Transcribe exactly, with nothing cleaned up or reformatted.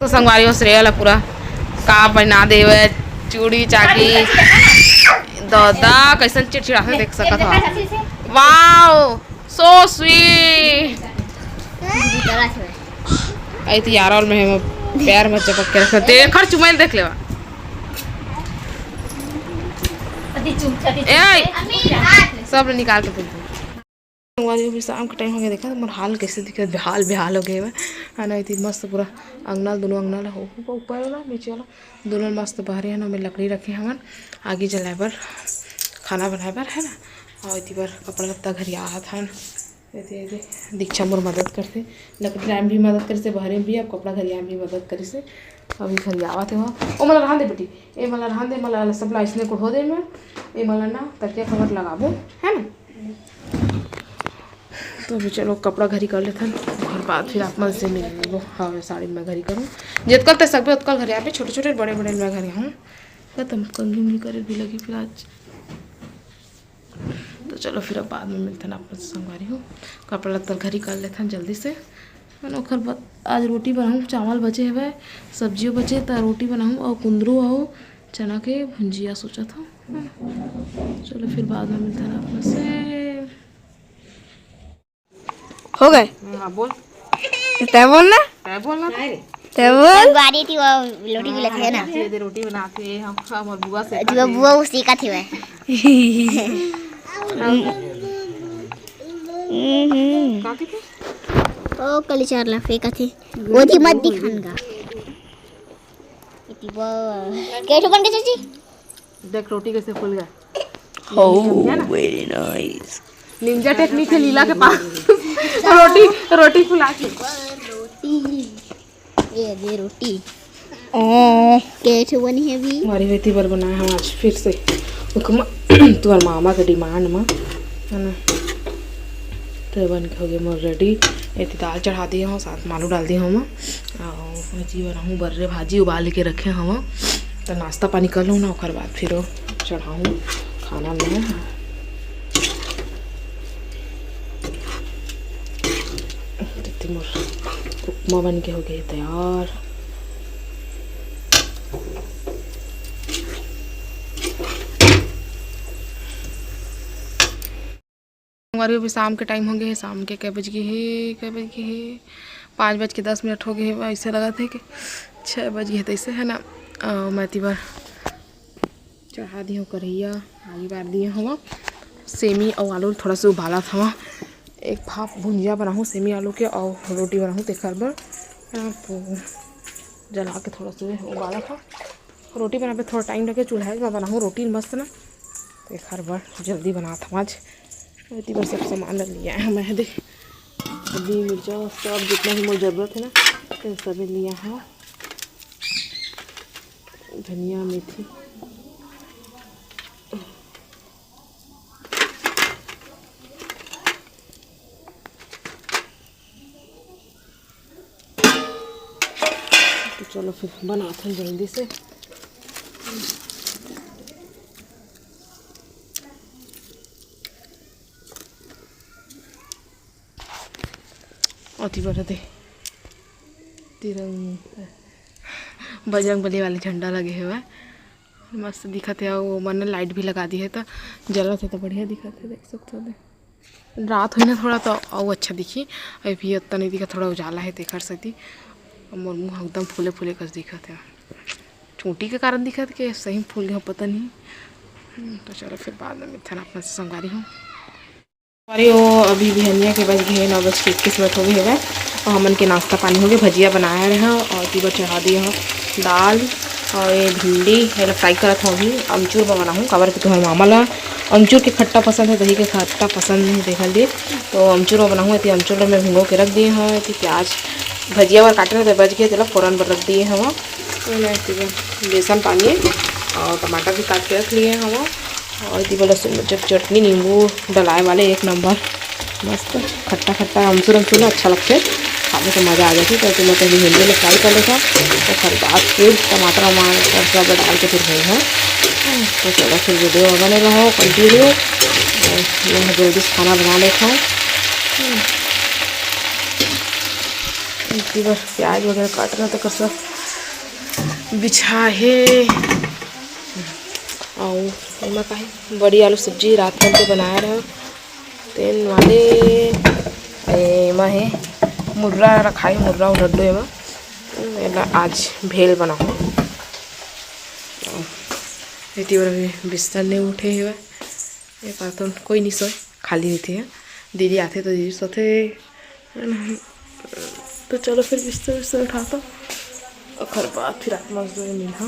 तो संगवारी हो, श्रेया ला पूरा का पहना देवे, चूड़ी चाकी। दादा, कैसन चिड़चिड़ा से देख सकत हो। Wow, so sweet। आई तो यार, और मैं प्यार मत चपक के रख दे, खर चुमैल देख लेवा। ए, सब निकाल के फेंक दे। संगवारी हो, अभी शाम के टाइम हो गया, देखा मोर हाल कैसे दिखत, बेहाल बेहाल हो गए हवे, है ना। इतनी मस्त पूरा अंगना, दोनों अंगना ला हो, ऊपर वाला, नीचे वाला, दोनों मस्त बहरे हन। ओमे लकड़ी रखे हवन आगी जलाए बर, खाना बनाए बर, है ना। और इतनी बार कपड़ा लत्ता घरियात हन, एती, एती दीक्षा मोर मदद करथे, लकड़ी लाए में भी मदद करिसे, बहरे में भी, अब कपड़ा घरियाए में भी मदद करिसे। अभी घरियावत हे वहाँ। ओ, मला रहन दे बेटी, ए, मला रहन दे, मला सब ला अइसने को हो दे मैं, ए, मला ना तकिया कवर लगाबो, है ना। तो अभी चलो कपड़ा घरी कर लेथन, ओकर बाद फिर आप मन से मिल लेबो। हाँ, साड़ी में घरी करूँ, जितकल ते सकबे उतकल घरी आबे, छोटे छोटे बड़े बड़े में घरी हूँ। खत्म, कंघी उंघी करे भी लगी फिर आज। तो चलो फिर अब बाद में मिलथन आप मन से संगवारी हो। कपड़ा लत्ता घरी कर लेथन जल्दी से, है ना। ओकर बाद आज रोटी बनाऊँ, चावल बचे हवे, सब्जियों बचे, त रोटी बनाऊँ और कुंदरू और चना के भुंजिया सोचत हूँ, है ना। चलो फिर बाद में मिलथन आप मन से। हो गए? हाँ, बोल। तय बोल ना। तय बोल ना। तय बोल। बारी थी वो रोटी भी लेते हैं ना। ये दे रोटी बनाते हैं हम, हम और बुआ से जो खाते हैं। बुआ वो सीखा थी वह। हम्म। का की थी? ओ कली चार ला फेंका थी। वो थी मत दिखान का। इतनी बार। कैसे बन गए चाची? देख, रोटी कैसे फूल गया। Oh, very nice। Ninja technique है लीला के पास। रोटी, रोटी फुला के। रोटी, ये दे रोटी। ओ। कैसे बनी है अभी? हमारी बेटी बर बनाए हम आज फिर से उपमा। तुम्हारे मामा के डिमांड में, है ना। तो बन के हो गए मोर रेडी। एती दाल चढ़ा दिए हूँ, साथ में आलू डाल दिए हूँ मैं। और जी बनाऊँ बर्रे भाजी उबाल के रखे हूँ, तो नाश्ता पानी कर लूँ ना, ओकर बाद फिर वो चढ़ाऊँ खाना में। देखती मोर उपमा बन के हो गए तैयार। संगवारी, अभी शाम के टाइम हो गए हे, शाम के कै बज गए हे, कै बज गए हे, पाँच बज के दस मिनट हो गए हे। ऐसे लगत हे कि छः बज गए हे, तैसे है ना। अ, मैं एती बर चढ़ा दी हूँ कढ़ैया, आगी बार दिए हूँ। सेमी अउ आलू थोड़ा सा उबालत हूँ, एक भाप भुंजिया बनाहूँ सेमी आलू के अउ रोटी बनाहूँ तेकर बर। अ, तो जला के थोड़ा सा उबालत हूँ। रोटी बनाबे थोड़ा टाइम लगे, चूल्हा में बनाहूँ रोटी मस्त ना, तो एकर बर जल्दी बनात हूँ आज। एती बर सब सामान ल लिया है मैं, देख, हल्दी, मिर्चा, सब जितना भी मोर जरूरत है ना, तो सभी लिया है। धनिया, मेथी, तो चलो फिर बनाथन जल्दी से। अति बड़ा दे तिरंग-, बजरंग बली वाले झंडा लगे हुए, मस्त दिखत हे। अउ मन लाइट भी लगा दी है, तो जलत हे, तो बढ़िया दिखत हे, देख सकते हो। रात होही ना थोड़ा, तो अउ अच्छा दिखी। अभी भी उतना नहीं दिखा, थोड़ा उजाला है, तेकर सेती मोर मुंह एकदम फूले फूले कस दिखत है। चोटी के कारण दिखत के सही में फूल गया, पता नहीं। हम्म, तो चलो फिर बाद में मिलथन आप मन से संगवारी हो। अरे वो अभी बिहनिया के बज गए नौ बज के इक्कीस मिनट हो गए हवय। और हमन के नाश्ता पानी हो गए, भजिया बनाए रहे हैं और एती बर चढ़ा दिए हो दाल और ये भिंडी, एला फ्राई करत हो। अभी अमचूर बनाहूँ, काबर कि तुम्हारे मामा ला अमचूर के खट्टा पसंद है, दही के खट्टा पसंद नहीं, देखल दिए। तो अमचूर बनाहूँ, एती अमचूर ला मैं भिंगो के रख दिए हूँ। एती प्याज भजिया बर काटे रहे, तो बच गए, तेला फोरन बर रख दिए हूँ। तो मैं एती बर बेसन पानी और टमाटर भी काट के रख लिए हूँ। और एती बर लहसुन, जब चटनी, नींबू डलाए वाले, एक नंबर मस्त खट्टा खट्टा अमचूर, अमचूर ना अच्छा लगथे, खाने का मजा आ जाथे। तो एती मैं पहले भिंडी ला फ्राई कर लेता हूँ, तो फिर बाद फिर टमाटर वमाटर सब डाल के फिर भून है। तो चलो फिर वीडियो में बने रहो, कंटिन्यू। मैं जल्दी से खाना बना लेता हूँ। इसी बर प्याज वगैरह काटना, तो कसम बिछा हे। अउ एमा का हे, बड़ी आलू सब्जी रात भर के बनाए रहे तेन वाले। एमा हे मुर्रा रखाए, मुर्रा अउ लड्डू एमा। एला आज भेल बनाहूँ। एती बर अभी बिस्तर नइ उठे हेवय। ये पार तो कोई नहीं सोए, खाली रहिथे। दीदी आथे तो दीदी सोथे। तो चलो फिर बिस्तर बिस्तर उठाता, ओकर बाद फिर आप मन से मिलहा।